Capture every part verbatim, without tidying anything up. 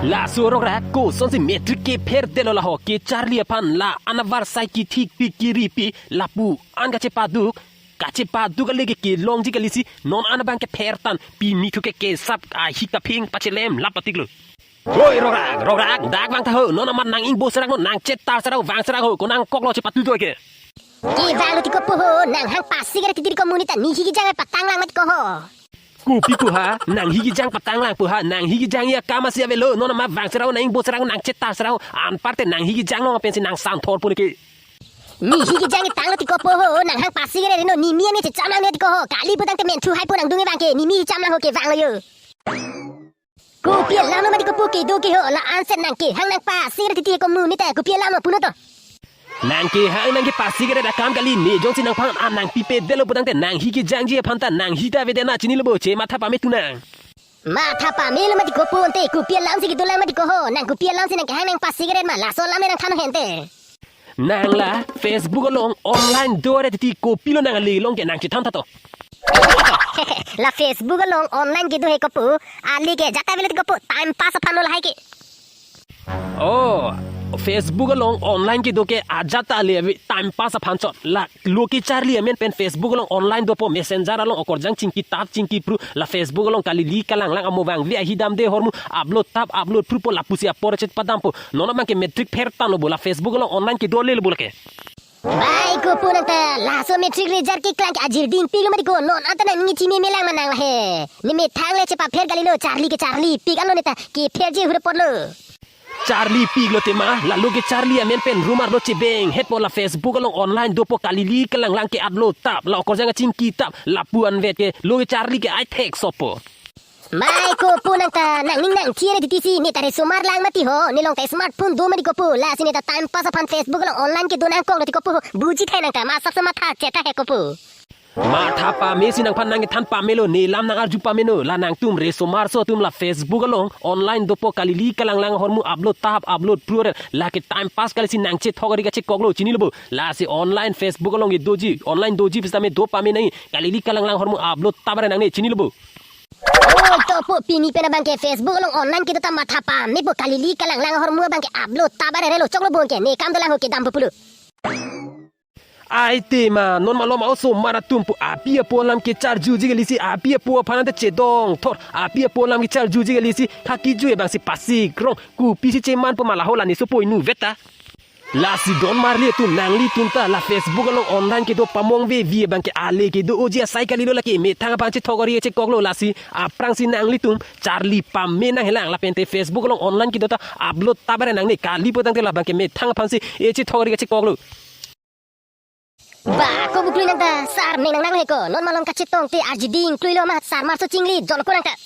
Laso rongrak kosonsi matric kepherdetlo laho, kecharli aphan la-an avarsai kithikpi kiripi lapu-an kachepaduk, kachepaduk ale ke kelongji kalisi non-an abang kephertang, pini thu ke kesap ahik kaphing pachelem lap patiklo. Hoi rongrak, rongrak, dak vang tha ho, non amat nang ingbo serang non, nang chetar serang, vang serang ho, ko nangkoklo chepatu do ke. Kevanglo ti kopo ho, nang hang pasigaret titi ko monit ta, ne hi kejang patanglang mati ko ho. Kopi pu ha, nang hi kejang patanglang pu ha, nang hi kejang ya kam asi avelo, non amat vang serang, nang ingbo serang, nang chetar serang, anparte nang hi kejang long pensi nang santhor pun ke. Ne hi kejang tanglo ti kopo ho, nang hang pasigaret non, ne mi ane chechamlang ne ti ko ho, kali putangte menthu hai pu nangdung abang ke, ne mi chamlang ho kevanglo yo. Kopi alam lo mati kopo kedo ke ho, la-an set nang kehang nang pasigaret titi ko monit ta, kopi alam lo punon to. Nang kehang nang kepasigaret akam kali, ne jongsi nangphan an nangpipedetlo putangte nang hi kejangji aphan ta nang hi ta avedet nang chinilo bo, chematha pame tu nang. Matha pamelo mati kopo ante, kopi alamsi kedolang mati ko ho, nang kopi alamsi nang kehang nang pasigaret ma, laso alam nangthan hente. Nang la Facebook along online do-re titi kopilo nang ale long ke nang chethan tha to. La Facebook along online kedo he kopo, ale ke ajat avelo ti kopo, time pass aphan lo lahai ke. Oh, Facebook along online kedo ke ajat ale ave, time pass aphan chot. La lo kecharli amen pen Facebook along online dopo, Messenger along okorjang chingkitap chingkipru, la Facebook along kalili kalanglang amo vangve ahi damde ahormu upload tap upload prupo, lapusi apor chetpadampo. Non abang ke matric phertanglo bo, la Facebook along online kedo lelo bo lake. Bai kopo nang ta, laso matric result keklang ke ajir dingpiklo mati ko, non anta nang ningje memelang ma nang lahe. Ne methang le chepapher kalilo, charli kecharlipik anlo ne ta, kepherji hu apotlo. Charlipiklo tema, la lo kecharli amen pen rumar do chebenghetpo, la Facebook along online dopo, kalili kalanglang ke upload tap, la okorjang chingkitap, lapu-an vet ke lo kecharli ke ai thek sopo. Bai kopo nang ta, nang ning nang thiere titi si, ne ta resomar lang mati ho, ne long ta smartphone do mati kopo, lasi ne ta time pass aphan Facebook along online kedo nangkoklo ti kopo ho, buji thai nang ta, masak se matha chetha he kopo. Matha pamesi nangphan nang kethan pamelo, ne lam nang arju pameno, la nangtum resomarso atum la Facebook along online dopo, kalili kalanglang ahormu upload tap upload pru-re, lake time pass kalisi nang chethok ari kachekoklo chinilo bo, lasi online Facebook along kedoji, online doji pista me do pame nang, kalili kalanglang ahormu upload tap-re nangne chinilo bo. Oh, topo pini pen abang ke Facebook along online kedo ta matha pamepo, kalili kalanglang ahormu abang ke upload tap-re relo, choklo bon ke, ne kam dolang ho kedampo pulo. Ai tema, non malom a-osomar atum pu api apo alam kecharjuji kalisi, api apo aphan ante chedong thor, api apo alam kecharjuji kalisi, khaki jui abangsi pasikrong, kopisi chemanpo ma laho, la ne sopo inutvet ta. Lasi don marli atum, nanglitum ta la Facebook along online kedo pamong vevi abang ke ale kedo-oji asai kalilo, lake methang aphan chethok ari chekoklo, lasi aphrangsi nanglitum charli pame nanghelang, lapente Facebook along online kedo ta upload tap-re nangne, kali putangte labang ke methang aphansi e chethok ari chekoklo. Ba ko Buklui nang ta, sar meng nang nang he ko, non malom kachetong te arjiding kluilo ma, sarmarso chingli jol ko nang ta.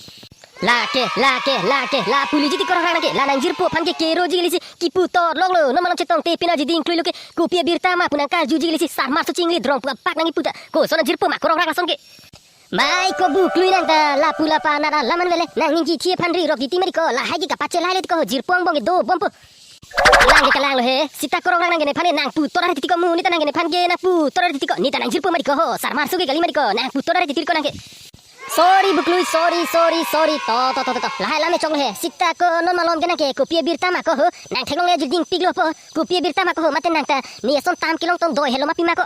Lake, lake, lake, la puliji ti ko rongrak nang ke, la nangjirpo aphan ke keroji kalisi kipu tor loklo, non malom chetong te pin arjiding kluilo ke, kopi abirta ma pu nang karjuji kalisi, sarmarso chingli drong pu apak nang kipu ta, koson nangjirpo ma ko rongrak lason ke. Bai ko Buklui nang ta, lapu lapa nara laman vele, nang ningje thi aphan ri rok titi mati ko, lahai ke kapachelai le ti ko ho, jirpo angbong ke dobompo. Lang ke kalanglo he, sita ko rongrak nang ke nephan ke nangpu tor-re titi ko, monit ta nang ke nephan ke nangpu tor-re titi ko, ne ta nangjirpo mati ko ho, sarmarso ke kali mati ko, nangpu tor-re titi ko nang ke. Sorry Buklui, sorry, sorry, sorry. To, to, to, to, to. Lahai lam me choklo he. Sita ko non malom ke nang ke kopi abirta ma ko ho. Nang theklongle arjiding piklo po. Kopi abirta ma ko ho, mate nang ta ne ason tam kelong tong doi helo ma pima ko.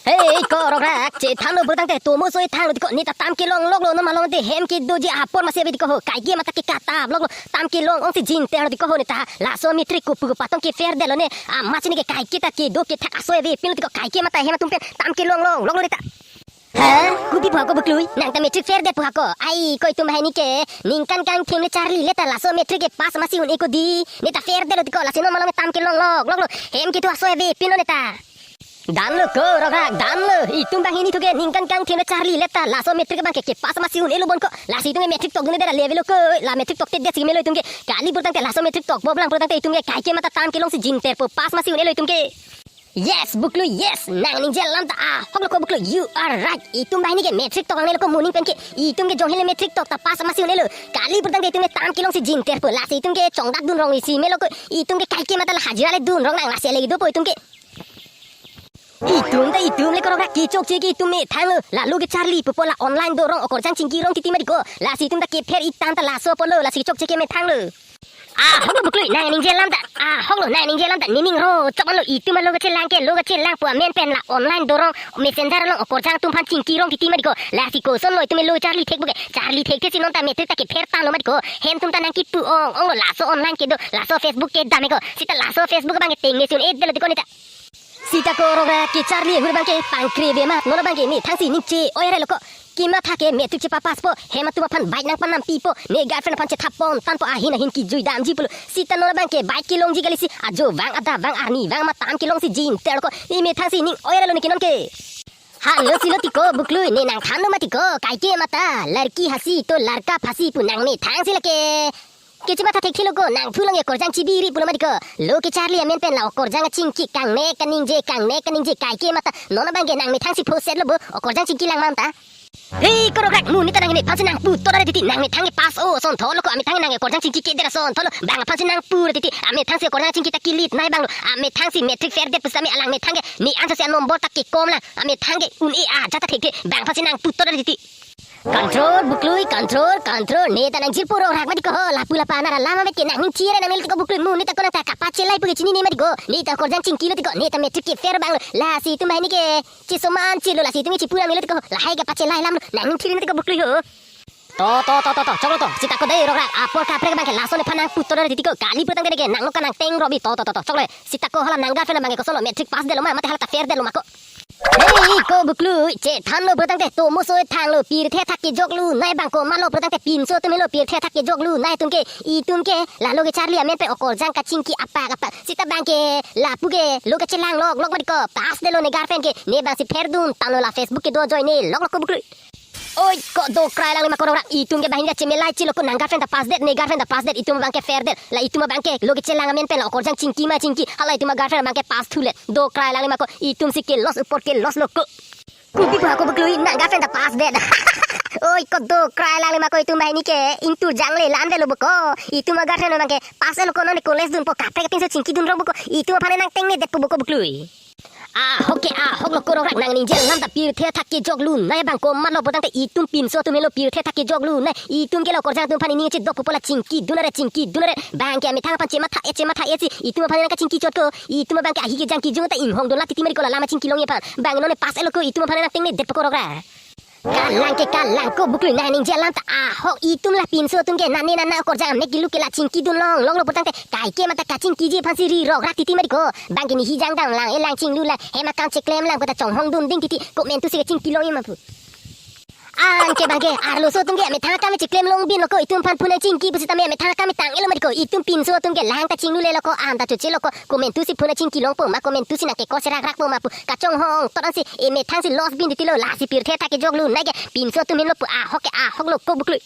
Hei, ko rongrak, chethanlo putangte tomo soi thanglo ti ko, ne ta tam kelong loklo, non malom te hem kedoji apor masi ave ti ko ho, kaike mata kekatap loklo, tam kelong ongsi jinter lo ti ko ho ne ta, laso matric kopu ko patong kepherdetlo ne, amat si ne ke kaike ta kedo kethak asoi avepinlo ti ko, kaike mata hem atum pen tam kelong long loklo ne ta. Ha? Kopi pu ha ko Buklui, nang ta matric pherdet pu ha ko, ai ko itum banghini ke, ningkan kangthim le charli le ta laso matric ke pass masi un-e ko di, ne ta pherdetlo ti ko, lasi non malom tam kelong lok loklo, hem kethu asoi avepinlo ne ta. Damlo ko rongrak, damlo. Itum banghini thu ke ningkan kangthim le charli le ta laso matric abang ke kepass masi un-elo bon ko. Lasi itum ke matric tokdunde ra le avelo ko. La matric toktedet si melo itum ke. Kali putangte laso matric tokbomlang putangte itum ke kaike mata tam kelongsi jinterpo, pass masi un-elo itum ke. Yes, Buklui, yes. Nang ningje alam ta ahoklo ko Buklui. You are right. Itum banghini ke matric toknanglo ko moning pen ke. Itum ke jongsi le matric tok ta pass masi un-elo. Kali putangte itum ke tam kelongsi jinterpo. Lasi itum ke chongdak dun rong isi melo ko. Itum ke kaike mata la hajira le dun rong nang, lasi le dopo itum ke. Itum ta itum le ko rongrak, kechokche ke itum methanglo. La lo kecharli pupo, la online do rong okorjang chingki rong titi mati ko. Lasi itum ta kepher-ik tang ta laso apotlo, lasi kechokche ke methanglo. Ahok lo Buklui, nang ningje alam ta. Ahok lo, nang ningje alam ta. Nening ro chok lo, itum alo kachelang ke, lo kachelang pu amen pen la online dorong, messenger along okorjang atum aphan chingki rong titi mati ko. Lasi kosonlo itum elo charli thek buke. Charli thekthe si non ta matric ta kepher tanglo mati ko. Hem atum ta nangkipu ong ong lo, laso online kedo, laso Facebook kedam ko. Sita laso Facebook abang ke tengne si un-edetlo tiko neta. Sita ko rong ra kecharli ahut abang ke pangkre ve ma, non abang ke methang si ning che-oi re lo ko. Kematha ke matric chepa-pass po, hem atum aphan bike nangpanampipo, ne girlfriend aphan chethap pon tangpo, ahin ahin kejui damji pulo. Sita non abang ke bike kelongji kali si, ajo vang, ada vang, arni vang, matam kelong si jin ter lo ko. Ne methang si ning oi re lo ne ke non ke. Hanglo silo tiko Buklui, ne nangthanlo mati ko, kaike mata, larki hasi to larka phasi pu nang methang si lake. Kechematha thekthelo ko, nang phulang ye okorjang chibiri pulo mati ko. Lo kecharli amen pen la okorjang achingki, kangnek kaningje, kangnek kaningje, kaike mata. Non abang ke nang methang si phoset lo bo, okorjang chingki lang ma ta. Hei, ko rong ra, mo neta nang methang si nangpu tora re titi, nang methang ke pass o ason thotlo ko, amethang nang okorjang chingki kedet ason thotlo, bang aphan si nangpu re titi, amethang si okorjang chingki ta kilit nai bang lo, amethang si matric pherdet pusitame alang methang ke, ne ansose number ta kekom lang, amethang ke un-e ajat ta thekthe, bang aphan si nangpu tora re titi. Control, Buklui, control, control. Neta nang jirpo rong ra mati ko ho, lapu lapa nara lama vet ke nang ning chire nang nel tiko Buklui, mo neta ko nang ta kapachelai pu ke chinine mati ko. Neta okorjang chingkilo tiko, neta matric kepher bang lo. Lasi itum banghini ke chesoman chelo, lasi itum chipu nang nelo tiko. Lahai kapachelai alam lo, nang ning chire tiko Buklui ho. To, to, to, to, to, choklo to. Sita ko dei rong ra, apor kaprek abang ke lason nephan nangpu tora re titi ko. Kali putang ke nang lo kanang teng robi, to, to, to, to, choklo. Sita ko hala nang girlfriend abang ke kosonlo, matric pass detlo ma, mate hala ta pher detlo ma ko. Hei, ko Buklui, chethanlo putangte tomo soi thanglo, pirthe athak kejoklu nai bang, komatlo putangte pinso atum helo pirthe athak kejoklu nai atum ke, itum ke lalo kecharli amen pen okorjang kachingki apak apak. Sita abang ke lapu ke lo kachelang lok lok mati ko, pass detlo ne girlfriend ke, ne bang si pherdun tanglo la Facebook kedo ajoine lok lok ko Buklui. Oi, ko dokrai lang ma ko rong ra, itum ke banghini ta chemelai chelo ko, nang girlfriend ta pass det, ne girlfriend ta pass det, itum abang ke pher det. La itum abang ke lo kechelang amen pen la okorjang chingki ma chingki, hala itum a-girlfriend abang ke pass thulet. Dokrai lang ma ko, itum si ke loss upor ke loss lo ko. Kopi pu ha ko Buklui, nang girlfriend ta pass det. Oi, ko dokrai lang ma ko, itum banghini ke ingtur jangle lam det lo bo ko. Itum a-girlfriend abang ke pass lo ko, non college dunpo, kaprek pinso chingki dun rong bo ko. Itum aphan nang tengne detpo bo ko Buklui. Ahok ke ahok lo ko rong ra, nang ningje alam ta pirthe athak kejoklu nai bang, komatlo putangte itum pinso atum helo pirthe athak kejoklu nai, itum ke la okorjang atum aphan nening chedok popo la chingki dun are, chingki dun are, bang ke amethang aphan chematha-et chematha-et si itum aphan nang kachingki chot ko, itum abang ke ahi kejang kejung ta inghong dun la titi mari ko, la lama chingki longji aphan, bang non pass lo ko, itum aphan nang tengne detpo ko rong ra. Kalang ke kalang ko Buklui, nang ningje alam ta ahok, itum la pinso atum ke nane nana okorjang amek kilu ke la chingki dun long long lo putangte, kaike mata kachingkiji aphan si ri rong ra titi mari ko. Bang ke nehi jang dang lang, elang chinglu lang, hem akam cheklem lang puta chonghong dun ding titi, komantu si kachingki longji ma pu. Anke bang ke arloso atum ke amethang akam cheklem long bin lo ko, itum aphan phu nang chingki pusitame amethang akam tang-et lo mari ko, itum pinso atum ke lang ta chinglule lo ko, an ta choche lo ko, komantu si phu nang chingki longpo ma, komantu si nang kekor serak rakpo ma pu, kachonghong tot an si emethang si loss bin titi lo, lasi pirthe athak kejoklu nai ke pinso atum helo pu, ahok ke ahok lo ko Buklui.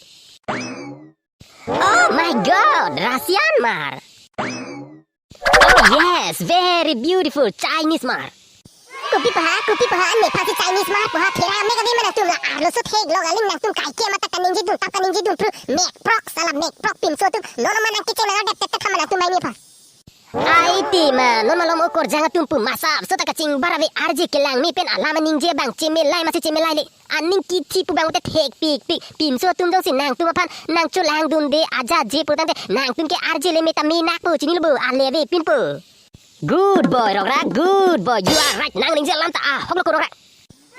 Oh my God, Russian mar. Oh yes, very beautiful Chinese mar. Kopi pu ha, kopi pu ha, nephan si Chinese mar pu ha, thera me kave ma nangtum la, arloso theklong aling nangtum, kaike mata kaningje dun tap kaningje dun phru, mekprok sala mekprok pinso atum, non ma nang kecheng nang det det tha ma nangtum mai nephan. Ai ti ma, non malom okorjang atum pu masap, sota kachingbar ave, arje kelang me pen alam ningje bang chemelai ma si chemelai le. Aning kithi pu bang te thekpikpik. Pinso atum jongsi nangtum aphan nang cholang dunde ajaje putangte, nangtum ke arje le me ta menak po, chinilo bo, ale ave pin po. Good boy, rong ra, good boy. You are right. Nang ningje alam ta ahok lo ko rong ra.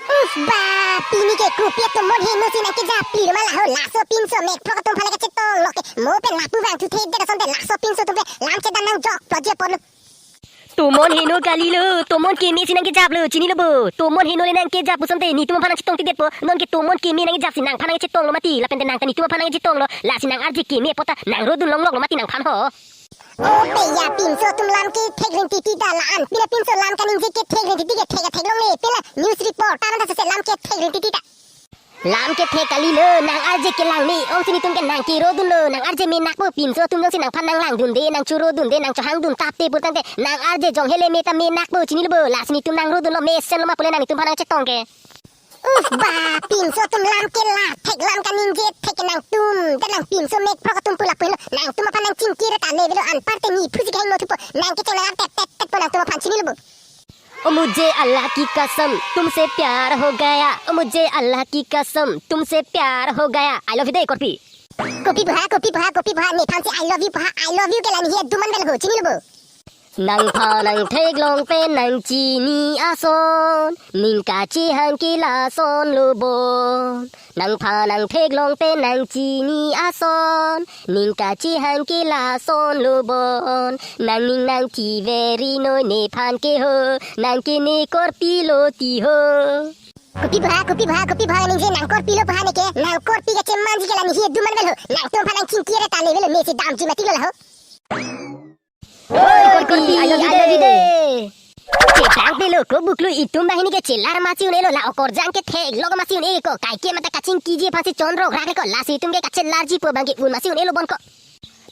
Uf ba, pini ke kopi atum mon heno si nang kejapli lo ma la ho, laso pinso mekprok atum aphan le kachetong lo ke. Mo pen lapu vangthu thedet asonte laso pinso atum ke lam chedan nangjok ploji apor lo. Tomon heno kalilo, tomon keme si nang kejaplo, chinilo bo. Tomon heno le nang kejap pu asonte netum aphan nang chetong tidetpo. Non ke tomon keme nang kejap si nangphan nang chetonglo mati, lapen te nang ta netum aphan nang chetonglo, lasi nang arje keme apot ta nang rodun longlok lo mati nangphan ho. O pe ya, pinso atum lam kethek rin titi ta la-an. Pina pinso lam kaningje kethek rin titi kethek athek longle. Pela news report ta nang ta sese lam kethek rin titi ta. Lam kethek kalilo, nang arje kelang me ong si netum ke nang kerodunlo, nang arje menak po, pinso atum jongsi nangphan nang langdunde, nang chorodunde, nang chohangdun tapte putangte, nang arje jong hele me ta menak po, chinilo bo, lasi netum nang rodunlo, mesen lo ma pule nang netum aphan nang chetong ke. Uf ba, pinso atum lam ke la thek, lam kaningje thek nangtum, dan nang pinso mekprok atum pu lapu helo, nangtum aphan nang chingki re ta le avelo, anpar te ne phusi kehingno thupo, nang kecheng nang tep tep tep po nangtum aphan, chinilo bo. ओ मुझे अल्लाह की कसम तुमसे प्यार हो गया, ओ मुझे अल्लाह की कसम तुमसे प्यार हो गया। I love you dei korpi. Kopi pu ha, kopi pu ha, kopi pu ha, nephan si I love you pu ha, I love you ke la nehi etum an vel ho, chinilo bo. Nangphan nangtheklong pen nangchini ason, ning kachihang ke lason lo bon. Nangphan nangtheklong pen nangchini ason, ning kachihang ke lason lo bon. Nangning nangthi veri noi nephan ke ho, nang ke ne korpi lo ti ho. Kopi pu ha, kopi pu ha, kopi pu ha, ningje nang korpi lo pu ha neke, nang korpi kachemanji ke la nehi etum an vel ho, nangtumphan nangchingki re ta ne velo, ne si damji mati lo la ho. Oi, korpi, I love you de. Chelang pelo ko buklu, itum banghini ke chelar masi un-elo, la okorjang ke theklong masi un-e ko, kaike mata kachingkiji aphan si chonrok rak ko, lasi itum ke kachelarji pu abang ke un masi un-elo bon ko.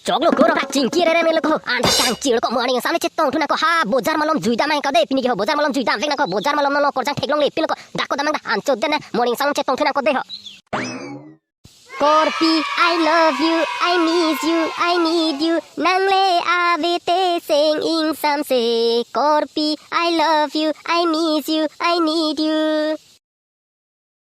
Choklo ko rak chingki rere melo ko, anta kangchir ko morning sam chetong thu nang ko ha, bojar malom jui dam nang ko de, pini ke ho bojar malom jui dam vek nang ko, bojar malom lo okorjang theklongle pin ko, dak ko dam nang da, anchot den na, morning sam chetong thu nang ko de ho. Korpi, I love you, I miss you, I need you. Nang le ave te seng ingsamse. Korpi, I love you, I miss you, I need you.